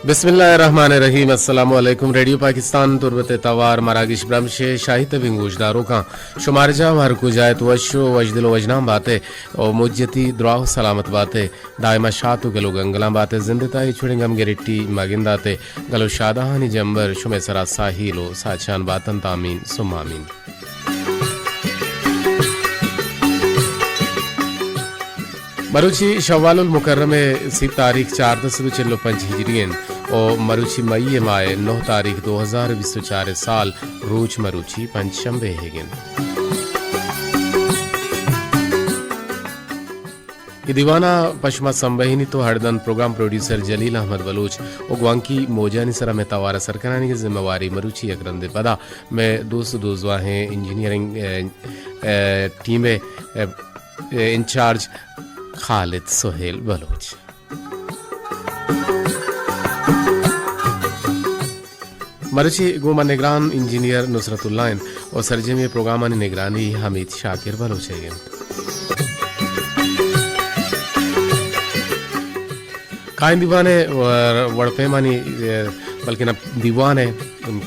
بسم اللہ الرحمن الرحیم۔ السلام علیکم۔ ریڈیو پاکستان تربت توار مراگش برمش شاہی تبیں گوشداروکاں، شمار جاہ ہر کجا ات وش و وشدل و وشنام باتے و مجتی دراہ و سلامت باتے، دائما شات و گل و گنگلاں باتے، زندتا اے چھڑیں گم گرٹی مگنداتے، گل و شادہانی جمبر شمے سرا ساہیل و ساچان باتن، آمین ثم آمین۔ مروچی شوال المکرم ء سی تاریخ چاردہ سد و چل و پنچ ہجری انت و مروچی مئی ء ماہ ء نہ تاریخ دو ہزار بیست و چار ء سال، روچ مروچی پنچ شنبے ہیگ انت۔ اے دیوان ء پہ شما سمبہینیت و ہڑدن پروگرام پروڈیوسر جلیل احمد بلوچ و گوانکی موجانی سرا مئے توار ء سرکنانی ذمہ واری۔ مروچی یک رندے پدا مئے دوست و دوزواہیں انجینئرنگ، ء، ء، ٹیم ء، ء، انچارج خالد سہیل بلوچ۔ مرچی گوں ما نگران انجینئر نصرت اللہ انت و سرجمی پروگرامانی نگرانی حمید شاکر بلوچ ء انت۔ کائن دیوان ء وڑ پیمانی، ء، بلکنا دیوان ء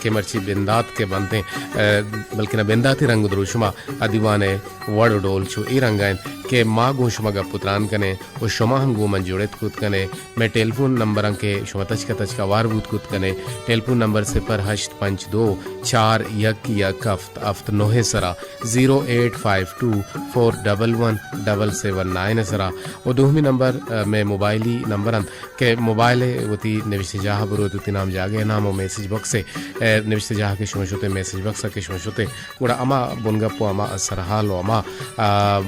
کہ مرچی بندات کہ بنتیں، ء، بلکنا بنداتی رنگ و دروشما ء دیوان ء وڑ و ڈول چو اے رنگ ء انت کہ ما گوں شما گپ و تران کنیں و شما ہم گوں من جڑت کت کنے۔ مئے ٹیلیفون نمبراں کہ شما تچک تچک ہوار بوت کت کنے، ٹیلیفون نمبر صفر ہشت پنچ دو چار یک یک ہفت ہفت نہ سرا، zero eight five two four double one double seven nine سرا۔ و دومی نمبر، ء، مئے موبائلی نمبر انت کہ موبائل ء وتی نوشتہ جاہ بروت، وتی نام جاگہ ء نام و میسج باکس ء، ء، نوشتہ جاہ کہ شما شتے، میسج باکس ء کہ شما شتے، گڑا ہما بنگپ و ہما سرحال و ہما، آ،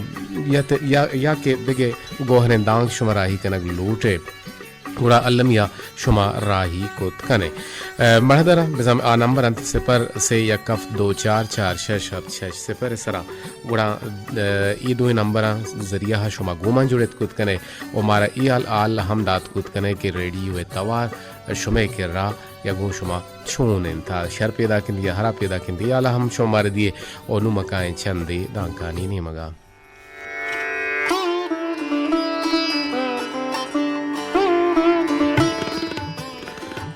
یا ت-، یا، یا کہ دگہ گوہریں دانک شما راہی کنگ لوٹ ء، گڑا المی ء شما راہی کت کنے۔ ء، مڑدر بزاں آ نمبر انت صفر سے یک ہفت دو چار چار شش ہفت شش صفر سرا۔ گڑا، ء، اے دوئیں نمبراں ذریعہ ء شما گوما جڑت کت کنے و مارا اے حال، حال ہم دات کت کنے کہ ریڈیو ء توار شمئے کرا یا گوں شما چون انت، شر پیداک انت یا ہرا پیداک انت، اے حالا ہم شما مارا دیئے۔ و نوں ما کائیں چندے دانکانی نیمگا۔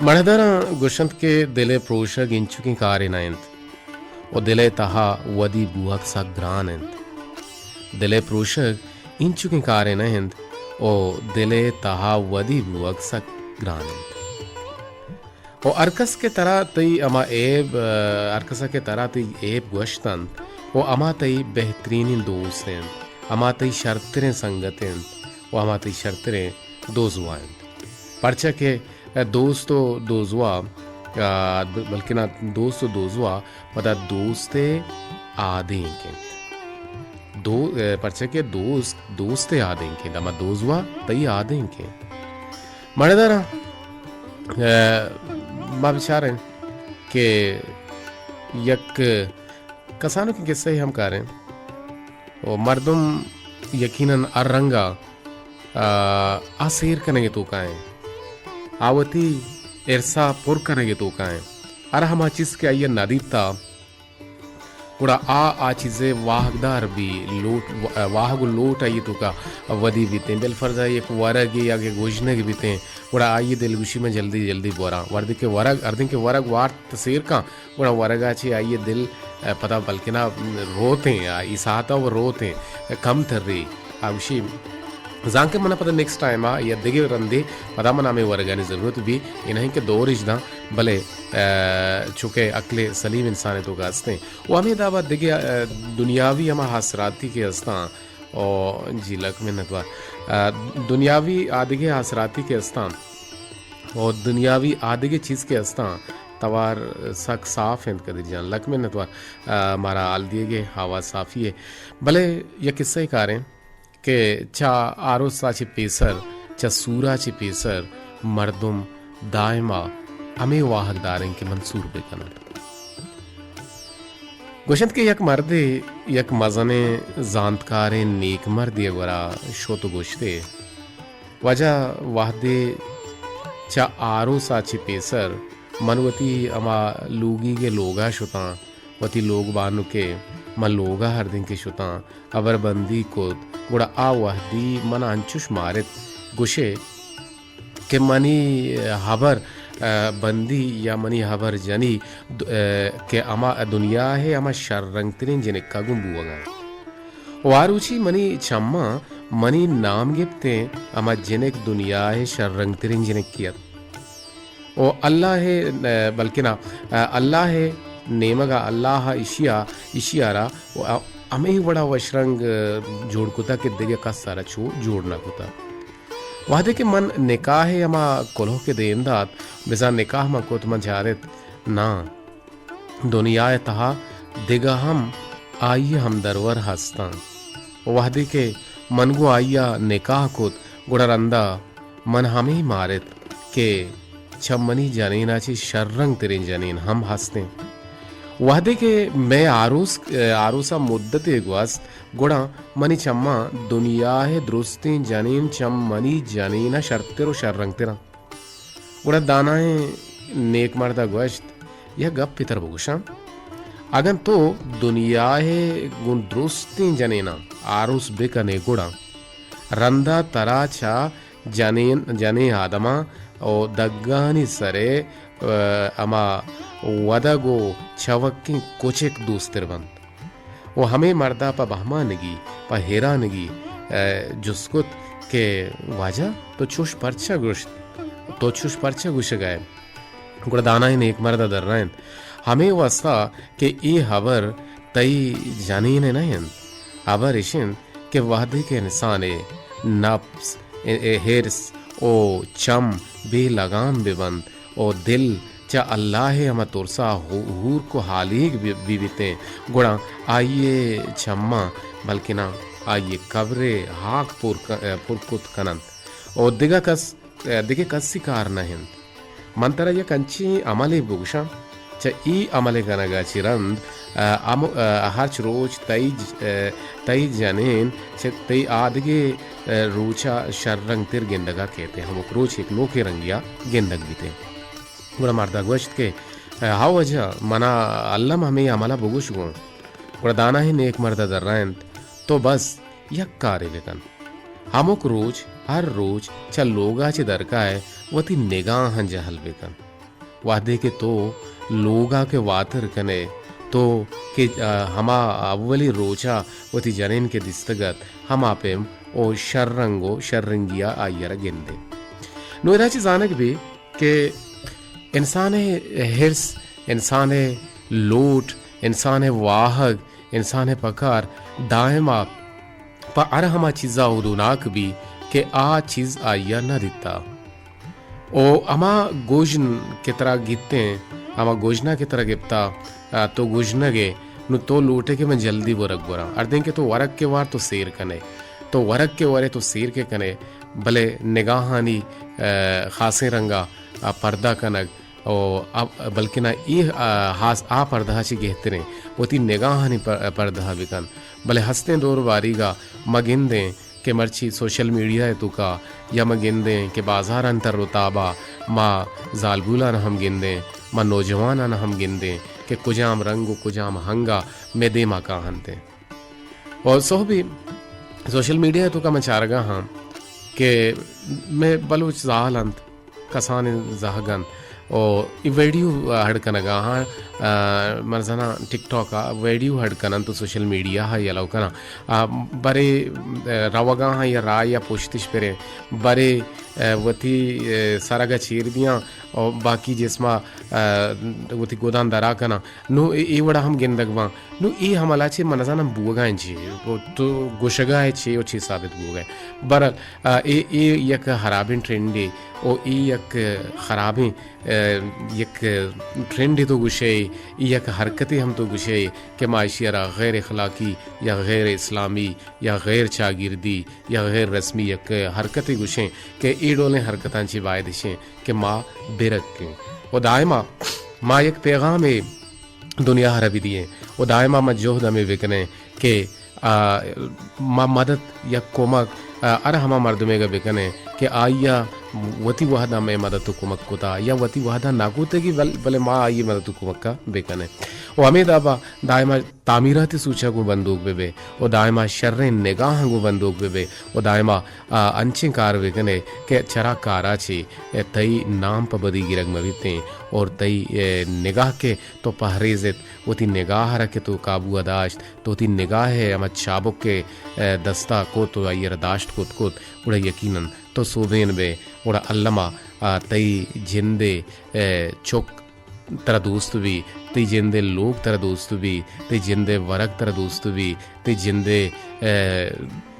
مڑداراں گوشنت کہ دل ء پروشگ انچکیں کارے نہ انت و دل ء تہا ودی بوہگ سک گران انت۔ دل ء پروشگ انچکیں کارے نہ انت و دل ء تہا ودی بوہگ سک گران انت۔ و ہر کس کہ ترا تئی ہما عیب، ء، ہر کس کہ ترا تئی عیب گوشت انت، و ہما تئی بہترینیں دوست انت، ہما تئی شرتریں سنگت انت، و ہما تئی شرتریں دوزواہ انت۔ پرچا کہ دوست و دوزواہ، ء، بلکنا دوست و دوزواہ پدا دوست ء آدینک انت۔ دو-، ء، پرچا کہ دوست، دوست ء آدینک انت، ہما دوزواہ تئی آدینک انت۔ مڑداراں، ء، ما بچاریں کہ یک کسانکیں قصہ ہم کاریں و مردم یقیناً ہر رنگا، ء، آ سیر کنگ ء توکا انت، آ وتی ارسا پر کنگ ء توکا انت، ہر ہما چیز کہ آئی ء ندیتا، گڑا آ، آ چیزے واہگدار بی، لوٹ، واہگ و لوٹ آئی توکا ودی بیتیں۔ بالفرض یک ورگے یا کہ گژنگ بیتیں، گڑا آئی دلگوشی من جلدی جلدی بوراں۔ وردی کہ ورگ، ہردیں کہ ورگ وارت سیر کن، گڑا ورگا چہ آئی دل، ء، پدا بلکنا روتیں، آ، ای ساعتا و روتیں، کم تری۔ آ گوشی، زانکہ منا پدا نیکسٹ ٹائما یا دگہ رندے پدا منا ہمے ورگانی ضرورت بی، اے نہ کہ دور اش داں، بلے، ء، چونکہ عقل سلیم انسان ء توکا ہستیں۔ و ہمے دابا دگہ، ء، دنیاوی ہما آسراتی کہ ہستاں، او جی لک منت وار۔ ء، دنیاوی آدگہ آسراتی کہ ہستاں، او دنیاوی آدگہ چیز کہ ہستاں، توار سک صاف انت قدیر جان، لک منت وار، ء، مارا حال دیگے، آواز صافی ہے۔ بلے یک قصہ کاریں، کہ چہ آروسا چہ پیسر، چہ سورا چہ پیسر مردم دائما ہمے واہگ داریں کہ من سور بہ کناں۔ گوشنت کہ یک مردے یک مزنیں زانتکاریں نیک مردے ء گورا شت و گوشتے، واجہ، وہدے چہ آروسا چہ پیسر من وتی ہما لوگیگ ء لوگا شتاں، وتی لوگ بانک ء من لوگا ہردیں کہ شتاں، ہبر بندی کت، گڑا آ وہدی من انچش مارت، گوشے کہ منی ہبر ء، بندی یا منی ہبر جنی د-، ء، کہ ہما دنیا ء ہما شررنگ تریں جنکا گوں بوگا انت۔ و آ روچی منی چماں منی نام گپتیں، ہما جنک دنیا ء شررنگ تریں جنکی ات۔ و اللہ ء، ء، بلکنا، ء، اللہ ء نیمگا اللہ ء اشیا، اشیا را و ا-، ہمے وڑا وشرنگ، ء، جوڑ کتا کہ دگہ کس ء را چو جوڑ نہ کتا۔ وہدے کہ من نکاح ء ہما کلوہ کہ دیم دات، بزاں نکاح من کت، من چارت، ناں، دنیا ء تہا دگہ ہم آئی ء ہمدرور ہستاں۔ وہدے کہ من گوں آئی ء نکاح کت، گڑا رندا من ہمے مارت کہ چہ منی جنین ء چہ شررنگ تریں جنین ہم ہستیں۔ وہدے کہ مئے آروس، آروس ء مدتے گوست، گڑا منی چماں دنیا ء درستیں جنین چہ منی جنین ء شرتر و شررنگ تراں۔ گڑا دانائیں نیک مرد ء گوشت، یک گپے ترا بگوشاں، اگن تو دنیا ء گوں درستیں جنیناں آروس بکنے گڑا رندا ترا چہ جنین، جنین آدماں و دگانی سرے، ء، ہما ودگ و چوکیں کچک دوستر بنت۔ و ہمے مردا پہ بہمانگی، پہ حیرانگی، ء، جست کت کہ واجہ تو چوش پرچا گوشت؟ تو چوش پرچا گوشگا ئے؟ گڑا دانائیں نیک مردا درائینت، ہمے واستا کہ اے ہبر تئی جنین ء نہ انت، ہبر اش انت کہ وہدے کہ انسان ء نپس، ء، ء، حرص و چم بے لگام بہ بنت و دل چہ اللہ ء ہما ترسا ہو-، ہورک و ہالیگ بہ، بہ بیتیں، گڑا آئی ء چماں بلکنا آئی ء قبر ء ہاک پر ک-، ء، پر کت کن انت و دگہ کس، ء، دگہ کسی کار نہ انت۔ من ترا یک انچیں عملے بگوشاں، چہ اے عمل ء کنگ ء چہ رند، ء، ہم-، ء، ہرچ روچ تئی ج-، ء، تئی جنین چہ تئی آدگہ، ء، روچ ء شر رنگ تر گندگ ء کیت ء ہمک روچ یک نوکیں رنگے ء گندگ بیت۔ گڑا مرد ء گوشت کہ، ء، ہو واجہ، من ء الم ہمے عمل ء بگوش گوں۔ گڑا دانائیں نیک مرد ء درائینت، تو بس یک کارے بکن۔ ہمک روچ، ہر روچ چہ لوگ ء چہ درکائے وتی نگاہاں جہل بکن۔ وہدے کہ تو لوگ ء کہ واتر کنے، تو کہ، آ، ہما اولی روچ ء وتی جنین کہ دیستگ ات، ہما پیم او شر رنگ و شر رنگی ء آئی ء را گندے۔ نوں ادا چہ زانگ بی کہ انسان ء حرص، انسان ء لوٹ، انسان ء واہگ، انسان ء پکار دائم ء پہ ہر ہما چیز ء ہدوناک بی کہ آ چیز آئی ء نہ دیتا۔ او ہما گژن کہ ترا گیتیں، ہما گژن ء کہ ترا گپتا، آ، تو گژنگ ئے، نوں تو لوٹے کہ من جلدی ورگ وراں۔ ہردیں کہ تو ورگ کہ وار تو سیر کنے، تو ورگ کہ ورے تو سیر کہ کنے، بلے نگاہانی، آ، خاصیں رنگا، آ، پردہ کنگ، او اب-، بلکنا اے، آ، ہاس-، آ پردہ چہ گہتریں، وتی نگاہانی پر-، پردہ بکن۔ بلے ہستیں دور باریگا ما گندیں کہ مرچی سوشل میڈیا ء توکا یا ما گندیں کہ بازارانی تر و تابا ما زالبولان ہم گندیں، ما نوجوانان ہم گندیں کہ کجام رنگ و کجام ہنگا مئے دیما کاہنت۔ و سہبی سوشل میڈیا ء توکا من چارگا ہاں کہ مئے بلوچ زال انت، کسانیں زہگ انت و اے ویڈیو ہڈ کنگا ہاں، آ، من زاناں ٹک ٹاک ء ویڈیو ہڈ کننت و سوشل میڈیا ء یلو کناں۔ آ، برے، آ، روگا ہاں یا راہ یا پشتش پریں، برے، آ، وتی، آ، سرگ ء چیر دیاں و باقی جسم ء، آ، وتی گداں درا کناں۔ نوں اے، اے وڑا ہم گندگ باں۔ نوں اے عمل ء چہ من نزاناں بوگا انت چے، تو گوشگا ئے چے و چے ثابت بوگا ئے۔ بہرحال، آ، اے، اے یک خرابیں ٹرینڈے و اے یک خرابیں، آ، یک ٹرینڈے تو گوشے، اے یک حرکتے ہم تو گوشے کہ ما ایشی ء را غیر اخلاقی یا غیر اسلامی یا غیر چاگردی یا غیر رسمی یک حرکتے گوشیں کہ اے ڈولیں حرکتاں چہ باید اشیں کہ ما برکیں۔ و دائما ما یک پیغامے دنیا ء را بدییں و دائما ما جہد ہمے بکنیں کہ، آ، ما مدد یا کمک، آ، ہر ہما مردمے گا بکنیں کہ آئی ء وتی وہدا مئے مدد و کمک کتا یا وتی وہدا نہ کتگی، بل-، بلے ما آئی مدد و کمکا بکنیں۔ و ہمے دابا دائما تعمیراتی سوچا گوں بندوک بہ بے و دائما شریں نگاہاں گوں بندوک بہ بے و دائما، آ، انچیں کار بکنے کہ چرا کارا چی، اے، تئی نام پہ بدی گرگ مہ بیتیں اور تئی، اے، نگاہ کہ تو پہریزت، وتی نگاہ را کہ تو قابو داشت، تو وتی نگاہ ء ہما چابک ء، اے، دستا کت و آئی را داشت کت کت، گڑا یقیناً تو سوبین بے، گڑا الما، آ، تئی جندے، اے، چک ترا دوست بی، تئی جندے لوگ ترا دوست بی، تئی جندے ورگ ترا دوست بی، تئی جندے، اے،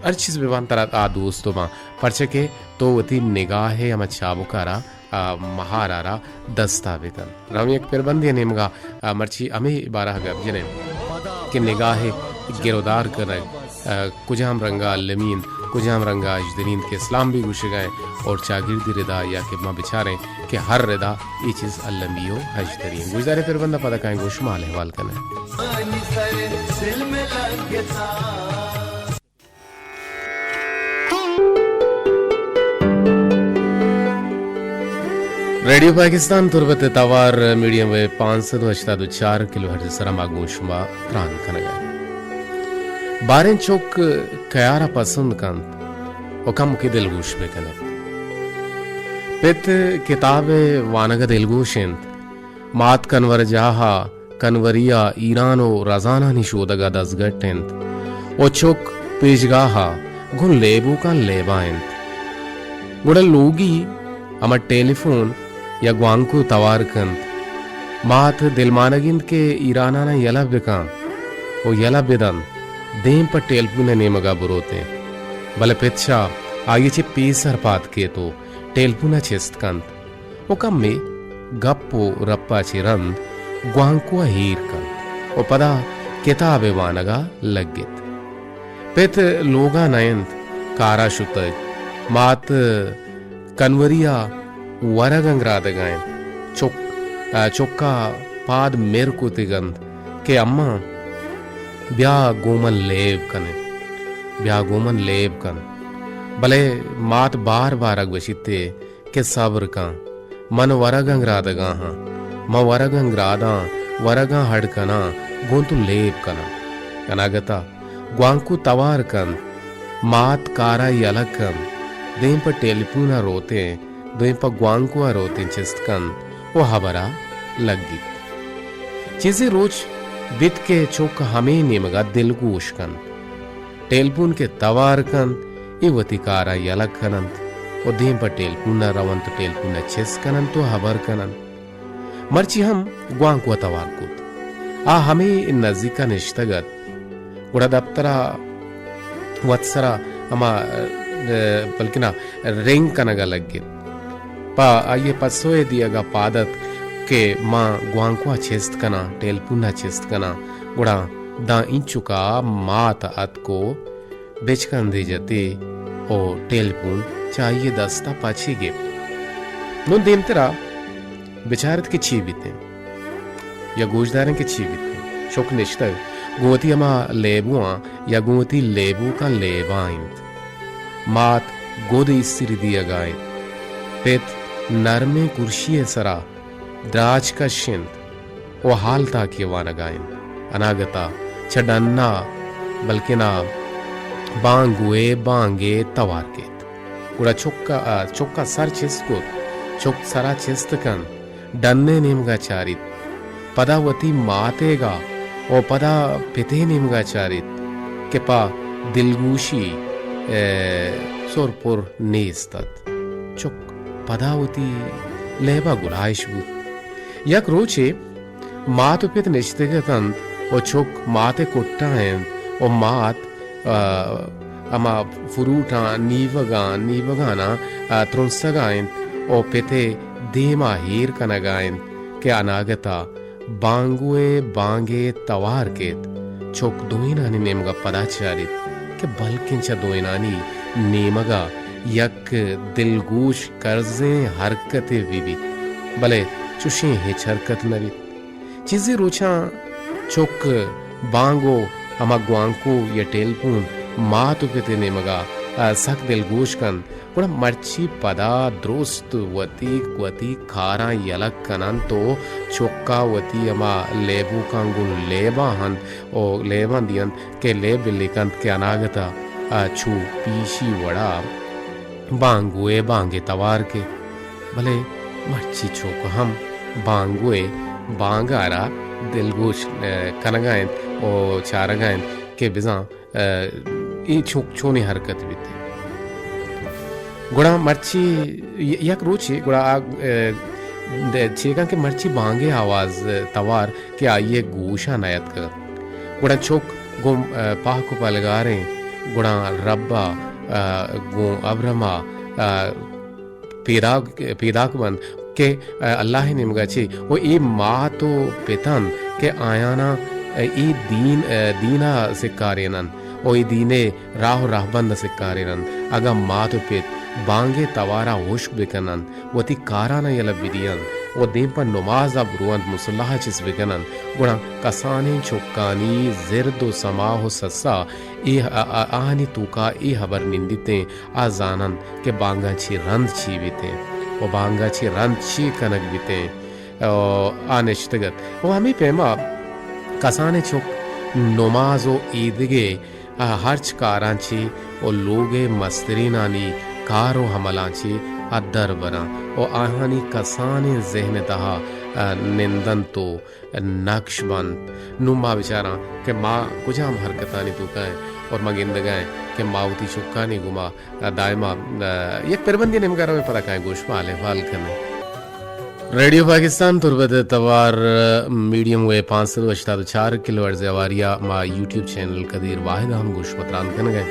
ہر چیز ببان ترا آ دوست باں، پرچہ کہ تو وتی نگاہ ء ہما چابکا را، آ، مہارا را دستا بکن۔ رویں یک پربندے نیمگا، آ، مرچی ہمے بارہ گپ جنیں کہ نگاہ ء گرودار کنگ، آ، کجام رنگا المی انت، کجام رنگا ہژدری انت کہ اسلام بھی گوشگا انت اور چاگردی ردا یا کہ ما بچاریں کہ ہر ردا اے چیز المی و ہژدری انت۔ گوشدارے پربندا پدا کائیں گوش ما حال احوال کنیں۔ ریڈیو پاکستان تربت ء توار میڈیم ویو پانچ سد و ہشتاد و چار کلو ہرٹز ء سرا ما گوں شما تران کنگ ء۔ باریں چک کیار ء پسند کنت و کمکے دلگوش بہ کنت۔ پت کتاب ء وانگ ء دلگوش انت۔ مات کنور جاہ ء کنوری ء ایران و رزانانی شودگ ء دزگٹ انت و چک پیشگاہ ء گوں لیبوکاں لیبا انت۔ گڑا لوگی ہما ٹیلیفون یا گوانکو توار کنت، مات دلمانگ انت کہ ایراناناں یلہ بکن و یلہ بدنت، دیم پہ ٹیلیفون ء نیمگ ء بروتیں۔ بلے پت شاہ آئی ء چہ پیسر پاد کیت و ٹیلیفون ء چست کنت۔ و کمے گپ و رپا چہ رند گوانکو ء ہیر کنت و پدا کتاب ء وانگ ء لگت۔ پت لوگ ء نہ انت، کار ء شتگ۔ مات کنوری ء ورگ انگرادگ ء انت۔ چک، چک ء پاد مر کتگ انت کہ اماں بیا گوں من لیب کن انت، بیا گوں من لیب کن۔ بلے مات بار بار ء گوشیت ئے کہ صبر کن، من ورگ انگرادگاں ہاں، من ورگ انگراداں، ورگاں ہڈ کناں، گوں تو لیب کناں۔ اناگتا گوانکو توار کنت، مات کارا یلہ کنت، دیم پہ ٹیلیفون ء روتیں، دوئیں پہ گوانکو ء روتیں چست کنت و ہبرا لگیت۔ چیزے روچ بیت کہ چک ہمے نیمگا دلگوش کنت۔ ٹیلپون کہ توار کنت، اے وتی کارا یلہ کننت و دیم پہ ٹیلپونا رونت و ٹیلپونا چست کننت و ہبر کننت۔ مرچی ہم گوانکوا توار کت۔ آ ہمے نزیکا نشتگ ات۔ گڑا دپترا وت سرا ہما، اه، بلکنا رنگ کنگا لگت۔ پہ آئی پسوئے دیگا پاد اتک کہ ما گوانکوا چست کناں، ٹیلپونا چست کناں۔ گڑا داں اینچکا مات اتک و بچکندے جتے و ٹیلپون چہ آئی دستا پچی گپت۔ نون دیمترا بچارت کہ چی بیتیں یا گوشداریں کہ چی بیتیں۔ چک نشتگ گوں وتی ہما لیبواں یا گوں وتی لیبوکاں لیبا انت۔ مات گد ایسری دیگا انت۔ پت نرمیں کرشی سرا دراج کش انت و حال تاکی وانگا انت۔ اناگتا چہ ڈنا بلکنا بانگوئے بانگے توار کیت۔ گڑا چکا، چکا سر چست کت، چک سرا چست کنت، ڈنے نیمگا چاریت، پدا وتی ماتیگا و پدا پتے نیمگا چاریت کہ پہ دلگوشی، اے، سر پر نیست ات۔ چک پدا وتی لیبا گلائش بوت۔ یک روچے مات و پت نشتگ اتنت و چک مات کٹا انت و مات، آ، ہما فروٹاں نیوگاں، نیوگاناں، آ، ترنسگا انت و پتے دیما ہیر کنگا انت کہ اناگتا بانگوئے بانگے توار کیت۔ چک دوئینانی نیمگا پدا چاریت کہ بلکیں چہ دوئینانی نیمگا یک دلگوش کرزیں حرکتے بہ بیت، بلے چشیں ہچ حرکت نہ بیت۔ چیزے روچاں چک بانگو ہما گوانکو یا ٹیلپون مات و پتے نیمگا ء، سک دلگوش کنت، گڑا مرچی پدا درست وتی، وتی کاراں یلہ کن انت و چکا وتی ہما لیبوکاں گوں لیباں ہنت و لیباں دینت کہ لیب بلی کنت کہ اناگتا، ء، چو پیشی وڑا بانگوئے بانگے توار کے۔ بلے مرچی چک ہم بانگوئے بانگارا دلگوش، ء، کنگا انت و چارگا انت کہ بزاں ء، اے چو-، چونیں حرکت بیت۔ گڑا مرچی ی-، یک روچے گڑا آ، ء، د-، چیکاں کہ مرچی بانگے آواز، ء، توار کہ آئی ء گوشاں نیاتکگ ات۔ گڑا چک گوں، ء، پہک و پلگاریں گڑا رب ء، ء، گوں ابرم ء، ء، پیداک، پیداک بنت کہ، ء، اللہ ء نیمگا چے و اے مات و پت انت کہ آیاناں، ء، اے دین، ء، دین ء سکارین انت و اے دین ء راہ و رہبند ء سکارین انت۔ اگاں مات و پت بانگے توارا ہشک بکن انت، وتی کاراناں یلہ بدینت و دیم پہ نماز ء برو انت، مصلی ء چست بکن انت، گڑا کسانیں چکانی زرد و سماہ و سسا اے، ء، ء، آہانی توکا اے ہبر نندیتیں آ زاننت کہ بانگاں چی رند چی بیتیں و بانگاں چی رند چی کنگ بیتیں۔ آ نشتگ ات و ہمے پیما کسانیں چک نماز و ایدگہ ہرچ کاراں چی و لوگ ء مسترینانی کار و عملاں چی ء در براں و آہانی کسانیں ذہن ء تہا نندنت و نقش بنت۔ نوں ما بچاراں کہ ما کجام حرکتانی توکا ایں اور ما گندگا ایں کہ ما وتی چکانی گوما دائما، آ، یک پربندی نیمگا رویں، پدا کائیں گوش پہ حال احوال کنیں۔ ریڈیو پاکستان تربت ء توار میڈیم ویو پانچ سد و ہشتاد و چار کلو ہرٹز ء ہواریا ما یوٹیوب چینل قدیر واحد ء ہم گوش پہ تران کنگ ء۔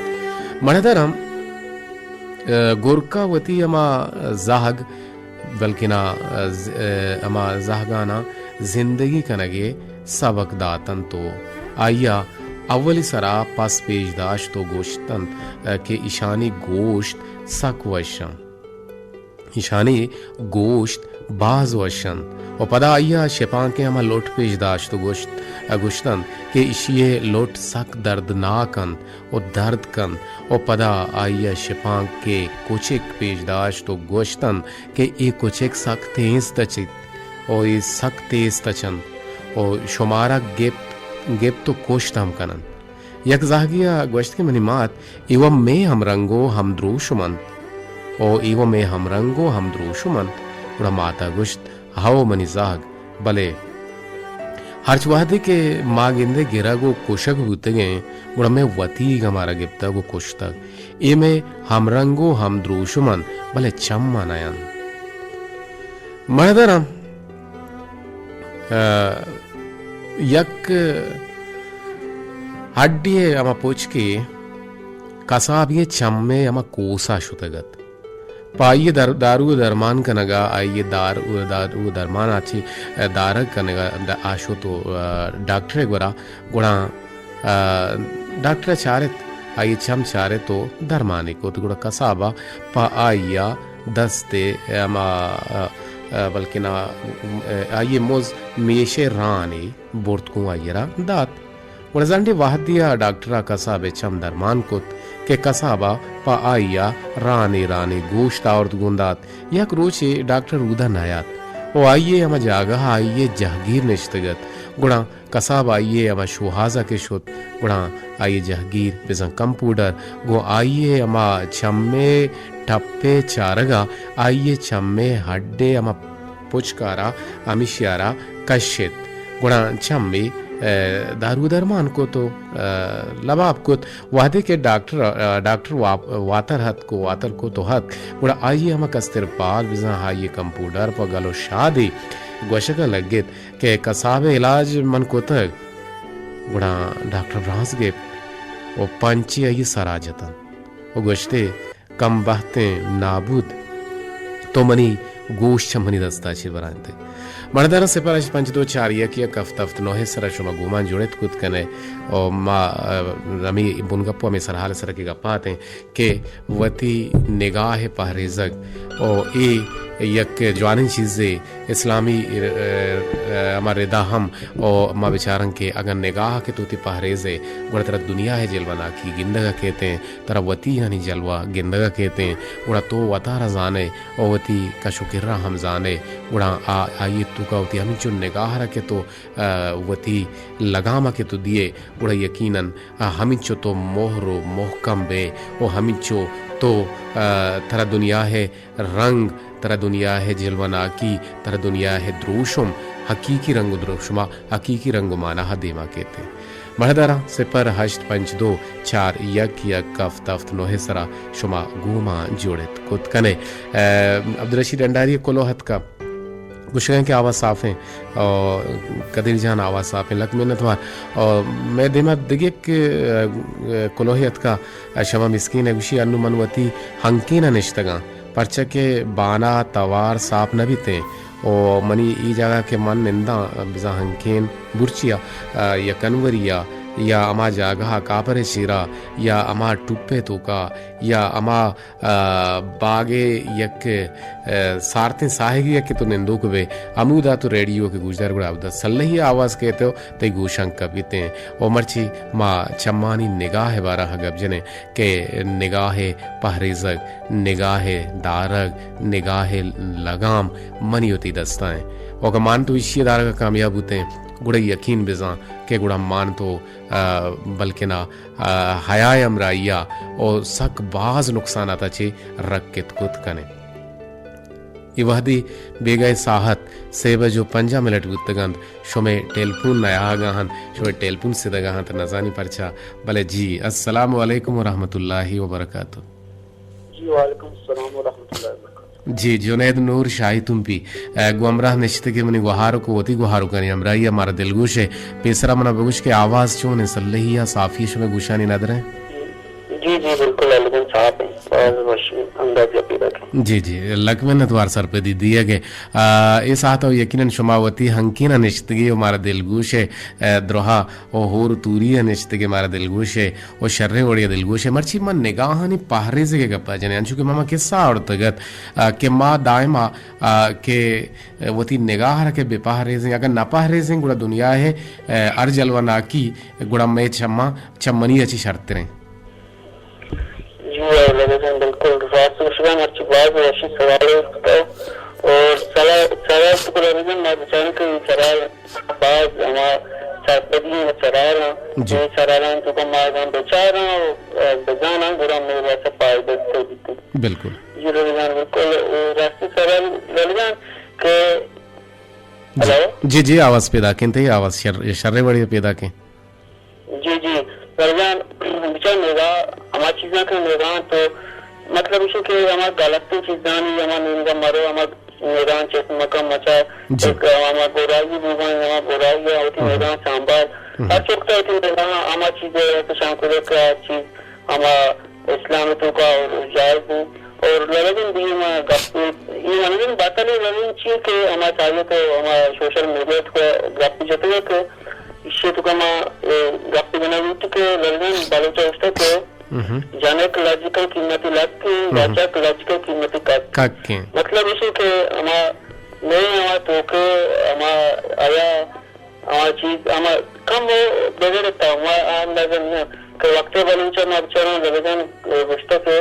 مڑدر ہم، آ، گورکا وتی ہما زہگ بلکنا، ز-، ء، ہما زہگاناں زندگی کنگ ء سبق دات انت و آئی ء اولی سرا پس پیش داشت و گوشت انت، ء، کہ ایشانی گوشت سک وش انت۔ ایشانی گوشت باز وش انت و پدا آئی ء شپانکیں ہما لٹ پیش داشت و گوشت، ء، گوشت انت کہ ایشی ء لٹ سک دردناک انت و درد کنت و پدا آئی ء شپانکے کچک پیش داشت و گوشت انت کہ اے کچک سک تیز تچیت و اے سک تیز تچنت و شمارا گپت، گپت و کشت ہم کننت۔ یک زہگے ء گوشت کہ منی مات، اے و مئے ہمرنگ و ہمدروشم انت و اے و مئے ہمرنگ و ہمدروشم انت۔ گڑا مات ء گوشت، ہئو منی زہگ، بلے ہرچ وہدے کہ ما گندئے گرگ و کشگ بوتگیں، گڑا مئے وتیگ ء مارا گپتگ و کشتگ۔ اے مئے ہمرنگ و ہمدروشم انت، بلے چم ء نہ انت۔ مڑدر ء، ء، یک ہڈی ء ہما پچکے کسابی ء چم ء ہما کوسا شتگ ات۔ پہ آئی ء در-، دارو ء درمان کنگ ء، آئی ء دار-، دارو ء درمان ء چہ دارگ کنگ ء د-، آ شت و، ء، ڈاکٹر ء گورا، گڑا، ء، ڈاکٹر ء چارت، آئی ء چم چارت و درمانے کت، گڑا کساب ء پہ آئی ء دست ء ہما، ء، ء، بلکنا، ء، آئی ء مز میش ء رانے برت گوں آئی ء را دات۔ گڑا زنڈے وہدے ء ڈاکٹر ء کساب ء چم درمان کت کہ کساب ء پہ آئی ء رانے رانے گوشت آورت گوں دات۔ یک روچے ڈاکٹر اودا نیات و آئی ء ہما جاگہ ء آئی ء جہگیر نشتگ ات۔ گڑا کساب آئی ء ہما شوہاز ء کہ شت، گڑا آئی ء جہگیر بزاں کمپوڈر گوں آئی ء ہما چم ء ٹپ ء چارگ ء آئی ء چم ء ہڈ ء ہما پچکارا ہمیشی ء را کشت۔ گڑا چمی، ء، دارو درمان کت و، ء، لباب کت۔ وہدے کہ ڈاکٹر، ء، ڈاکٹر واپ-، واتر ہتک و واتر کت و ہتک، گڑا آئی ء ہما کستر پال بزاں آئی ء کمپوڈر پہ گل و شادی گوشگ ء لگت کہ کساب ء علاج من کتگ۔ گڑا ڈاکٹر برانز گپت و پنچے آئی ء سرا جتن و گوشتے، کم بہتیں نابود، تو منی گوش چہ منی دستا چہ برائینتگ۔ مڑداراں، صفر ہشت پنچ دو چار یک یک ہفت ہفت نو ء سرا شما گومان جوڑت کت کنے و ما، ء، ہمے بنگپ و ہمے سرحال ء سرا کہ گپاتیں کہ وتی نگاہ ء پہریزگ و اے یک جوانیں چیزے، اسلامی، ء، ء، ہما ردا ہم، او ما بچاراں کہ اگاں نگاہ کہ تو وتی پہریز ئے، گڑا ترا دنیا ء جلوہ ناکی گندگ ء کیت ایں، ترا وتی یعنی جلوہ گندگ ء کیت ایں، گڑا تو وتارا زان ئے او وتی کش و کر ء ہم زان ئے، گڑا آ، آئی ء توکا وتی ہمینچو نگاہ را کہ تو، ء، وتی لگام ء کہ تو دیئے، گڑا یقیناً، ء، ہمینچو تو مہر و محکم بئے و ہمینچو تو، ء، ترا دنیا ء رنگ، ترا دنیا ء جلوہ ناکی، ترا دنیا ء دروشم، حقیقی رنگ و دروشما، حقیقی رنگ و مانا ء دیما کیت۔ مڑداراں صفر ہشت پنچ دو چار یک یک ہفت ہفت نو ء سرا شما گوما جوڑ ات کت کنے۔ ء، عبدالرشید ڈنڈاری ء کلوہ اتکا۔ گوشگاں کہ آواز صاف ایں، او قدیر جان آواز صاف ایں، لک منت وار۔ او مئے دیما دگہ یک، ء، ء، کلوہے اتکا، ء، شما مسکین ء گوشی، انو من وتی ہنکین ء نشتگاں، پرچا کہ بانا توار صاف نہ بیت ایں۔ او منی ای جاگہ کہ من ننداں، بزاں ہنکین برچی ء، ء، یا کنوری ء، یا ہما جاگہ ء کاپر ء چیرا، یا ہما ٹوپ ء توکا، یا ہما ء، باگ ء یک، ء، سارتیں ساہگے ء کہ تو نندوک بئے، ہمودا تو ریڈیو کہ گوشدار گڑا اودا سلہی ء آواز کئیت ء تئی گوشاں کپیت ایں۔ و مرچی ما چمانی نگاہ ء بارہ ء گپ جنیں کہ نگاہ ء پہریزگ، نگاہ ء دارگ، نگاہ ء لگام منی وتی دستا ایں۔ و اگاں مان تو ایشی ء دارگ ء کامیاب بوتیں، گڑا یقین بزاں کہ گڑا مان تو، ء، بلکنا ء، حیا ء ہمراہی ء او سک باز نقصانات ء چہ رکت کت کن انت۔ اے وہدی بیگاہ ساعت سے بج و پنجاہ منٹ بوتگ انت، شمئے ٹیلیفون نیاہگ ء انت، شمئے ٹیلیفون سدگ ء انت، نزانی پرچا، بلے جی، السلام علیکم و رحمت اللہ و برکاتہ۔ جی، وعلیکم السلام و رحمت اللہ و برکاتہ۔ جی، جنید نور شاہی تمپی، ء، گوں ہمراہ نشتگے منی گوہارک و وتی گوہارکانی ہمراہی ء مارا دلگوش ء۔ پیسرا منا بگوش کہ آواز چون انت، سلہی ء صافی ء شمئے گوشانی ندر انت؟ جی، جی، بالکل، الگون صاف انت۔ باز وش انداز ء پیداک انت۔ جی، جی، لک منت وار سرپدی دیگ ء۔ ء، اے ساعت ء یقیناً شما وتی ہنکین ء نشتگے و مارا دلگوش ء، ء، درہا و ہور توری ء نشتگے مارا دلگوش ء۔ و شریں وڑے ء دلگوش ء۔ مرچی ما نگاہانی پہریزگ ء گپ ء جنیں، انچو کہ ما، ما قصہ آورتگ ات، آ، کہ ما دائم آ، آ، کہ وتی نگاہ ء را کہ بہ پہریزیں، اگاں نہ پہریزیں گڑا دنیا ء، آ، ہر جلوہ ناکی گڑا مئے چماں، چمنی ء چہ شرتریں۔ جی، لگزن بالکل راست گوشگا، مرچی باز وشی سوال است۔ اور سوال، سوال تو لگزن ما بچاریں کہ سوال باز ہما سرپدی و سرحال آں۔ جی۔ اے سرحالان تو کہ ما اگاں بچاراں و، ء، بزاناں، گڑا مئے واسطہ فائدہ تو بیت۔ بالکل۔ جی، للی جان، بالکل۔ اے راستی سرحال للی جان کہ جی۔ ہلو؟ جی، جی، آواز پیدا کن تئی، آواز شر، شر وڑی پیدا کن۔ جی، جی، للی جان، بچار نگاہ، ہما چیزاں کہ نگاہ تو مطلب ایشی کہ ہما غلطیں چیزانی، ہما نیمگا مرو، ہما میدان چست مکن مچا، جی۔ ایک ہما گورائی بوگن، ہما گورائی ء وتی، ہم۔ میدان سنبھال۔ ہم۔ ہر چکتا وتی میدان ہما چیز ء کشان کدک کہ ہر چیز ہما اسلام توکا اور جائز ہیں۔ اور لگن دیما گپ، یہ منگن باتل لگن چیئے کہ ہما چاہیے تو ہما سوشل میڈیا تو گپ جتگے کہ ایشی توکا ما، اے، گپ بنا بیت کہ لگن بلوچ اوشتا کہ مہم۔ جنک لج کن قیمتی لک کن، مہم۔ بچک لج کن قیمتی کک۔ کک کن۔ مطلب ایشی کہ ہما نئے ہما توکے ہما آیا ہما چیز ہما کم و بغیر تا ہما اندازہ نہیں کہ وقت بلوچ ما بچاروں لگن گوشتا کہ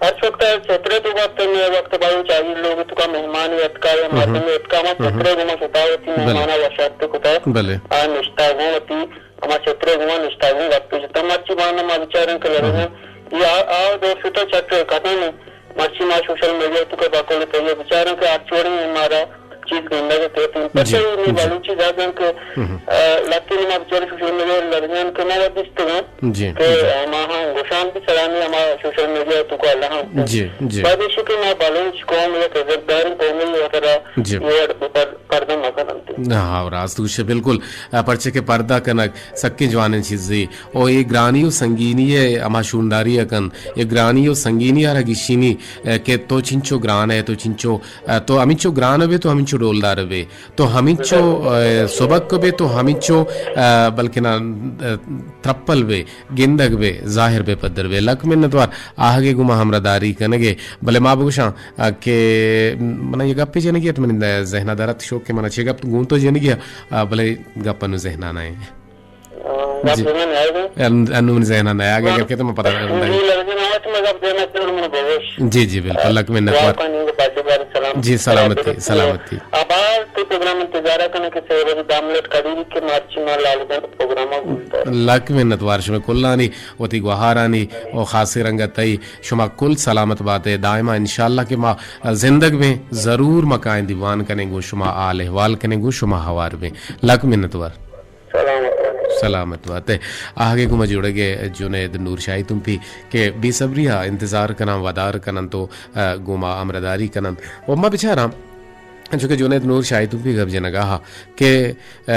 ہر وقت چھترے تو وقت میں وقت بلوچ آئی لوگ تو کا مہمانی اتکا یا مہم۔ مردمی اتکا ہما مہم۔ چھترے گما شتا ہوتی بلے۔ مہمانا وشارت کتا۔ بلے۔ آ نشتا گوں ہوتی۔ ہما چترے گما نشتاگیں گپے جتا۔ مرچی باندا ما بچاریں کہ لگا ہم۔ یا آ دور شتا چٹ ختم ہے۔ مرچی ما سوشل میڈیا تو کہ باکل تیے بچاریں کہ آ چوڑیں مارا چیز گندگ کیت۔ جی، پتہ ہی نہیں جی۔ بلوچی زادن کہ، ہم۔ آ، لکن ما بچاریں سوشل میڈیا لگن کہ ما دیستگاں جی، کہ جی۔ ما ہاں گوشان بھی سرانی ہما سوشل میڈیا تو کا لہاں۔ جی، جی۔ بعد ایشی کہ ما بلوچ قوم یک عزت داریں قومی وترا جی۔ یہ پر-، پردہ مکنن۔ ہاں، راست گوشے، بالکل۔ آ، پرچہ کہ پردہ کنگ سکیں جوانیں چیزے۔ او اے گرانی و سنگینی ء ہما شونداری ء کن، اے گرانی و سنگینی ء را گشینی، آ، کہ تو چنچو گران ئے، تو چنچو، آ، تو ہمینچو گران بے، تو ہمینچو ڈولدار بے، تو ہمینچو، آ، سبک بے، تو ہمینچو، آ، بلکنا، آ، ترپل بے، گندگ بے، ظاہر بے، پدر بے۔ لک منتوار آہگے گوما ہمراہ داری کنگے۔ بلے ما بگوشاں، آ، کہ منا یہ گپے جنگی ات، منی ذہنا درت شوق کہ منا چہ گپ گون تو جنگی، آ، بلے گپ انو ذہنا نہ ایں۔ آ، گپ جی۔ ذہنا نہ آئے گا۔ ان-، انو منی ذہنا نہ آئے گا، ہاں۔ اگر کہ تو میں پتہ نہیں۔ جی، لگے نا، تو میں گپ دینا چاہوں، میں بہوش۔ جی، جی، بالکل، لک منتوار۔ وعلیکم السلام۔ جی، سلامتی، سلامتی۔ آباد تو پروگرام انتظار کرنے کے سیوا داملٹ کڑی کے مارچی مال لال گن پروگرام گلتا۔ لک منتوار شمے کلانی، وتی گوہارانی، و خاصی رنگت تئی شما کل سلامت باتے۔ دائما انشاءاللہ کہ ما زندگ بیں، ضرور ما کائیں دیوان کنیں گوں شما، حال احوال کنیں گوں شما، ہوار بیں۔ لک منتوار۔ سلامت باتے۔ آہگے گوما جوڑگے جنید نور شاہی تمپی کہ بے صبری ء انتظار کناں، ودار کناں تو، آ، گوما امرداری کناں۔ و ما بچاراں چونکہ جنید نور شاہی تمپی گپ جنگا ہا کہ، آ،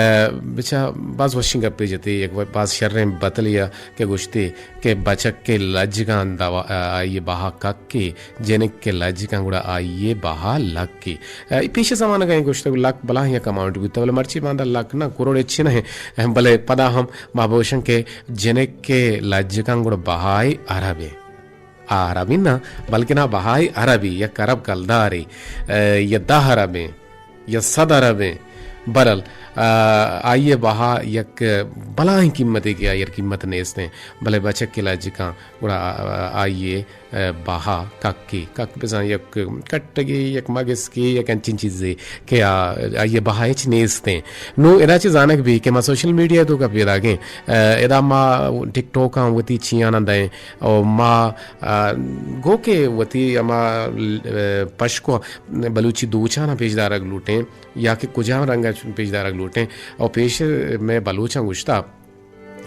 بچا باز وشیں گپے جتے، یک باز شریں بتلے ء کہ گوشتے کہ بچک کے لجگاں دوا، آ، آئی بہا کک کے، جنک کے لجگاں گڑا آئی بہا لک کے۔ آ، پیش زمانگ ء گوشتگ لک بلاہیں یک اماؤنٹ بوتہ، بلے مرچی باندا لک نہ، کروڑ ہچ نہ، بلے پدا ہم ما بوشن کہ جنک کے لجگاں گڑا بہائے عرب ء۔ آ عربی نہ، بلکنا بہائے عربی، یک عرب کلدارے، آ، یا دہ عربیں، یا صد عربیں، برل، آ، آئی ء بہا یک بلاہیں قیمتے کہ آئی ء قیمت نیستیں، بلے بچک کے لجگاں گڑا، آ، آ، آئی ء، آ، بہا ککے، کک بزاں یک کٹگے، یک مگسکے، یک انچیں چیزے کہ آ، آئی ء بہا ہچ نیستیں۔ نوں ادا چہ زانگ بی کہ ما سوشل میڈیا ء توکا پیداگیں، آ، ادا ما ٹک ٹاک آں وتی چیاناں دئیں، او ما، آ، گو کہ وتی ہما، آ، پشکو بلوچی دوچاناں پیش دارگ لوٹیں یا کہ کجام رنگ ء پیش دارگ لوٹیں، او پیش مئے بلوچاں گوشتا،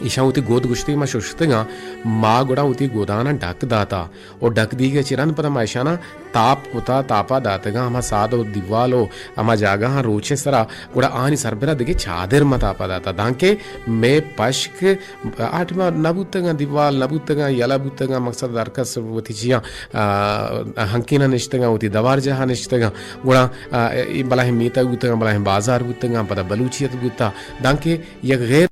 ایشاں وتی گد گوشتی ما ششتگاں، ما گڑا وتی گداناں ڈک داتا، او ڈک دیگ ء چہ رند پدا ما ایشاناں تاپ کتا، تاپا داتگاں، ہما ساد و دیوال و ہما جاگہاں روچیں سرا، گڑا آنی سربرا دگہ چادر ما تاپا داتا، دانکہ مئے پشک آٹما نہ بوتگاں، دیوال نہ بوتگاں، یلہ بوتگاں، مقصد ہر کس وتی چیاں، آ، ہنکیناں نشتگاں، وتی دوار جاہاں نشتگاں، گڑا، آ، اے بلاہیں میتگ بوتگاں، بلاہیں بازار بوتگاں، پدا بلوچیت بوتا، دانکہ یک غیر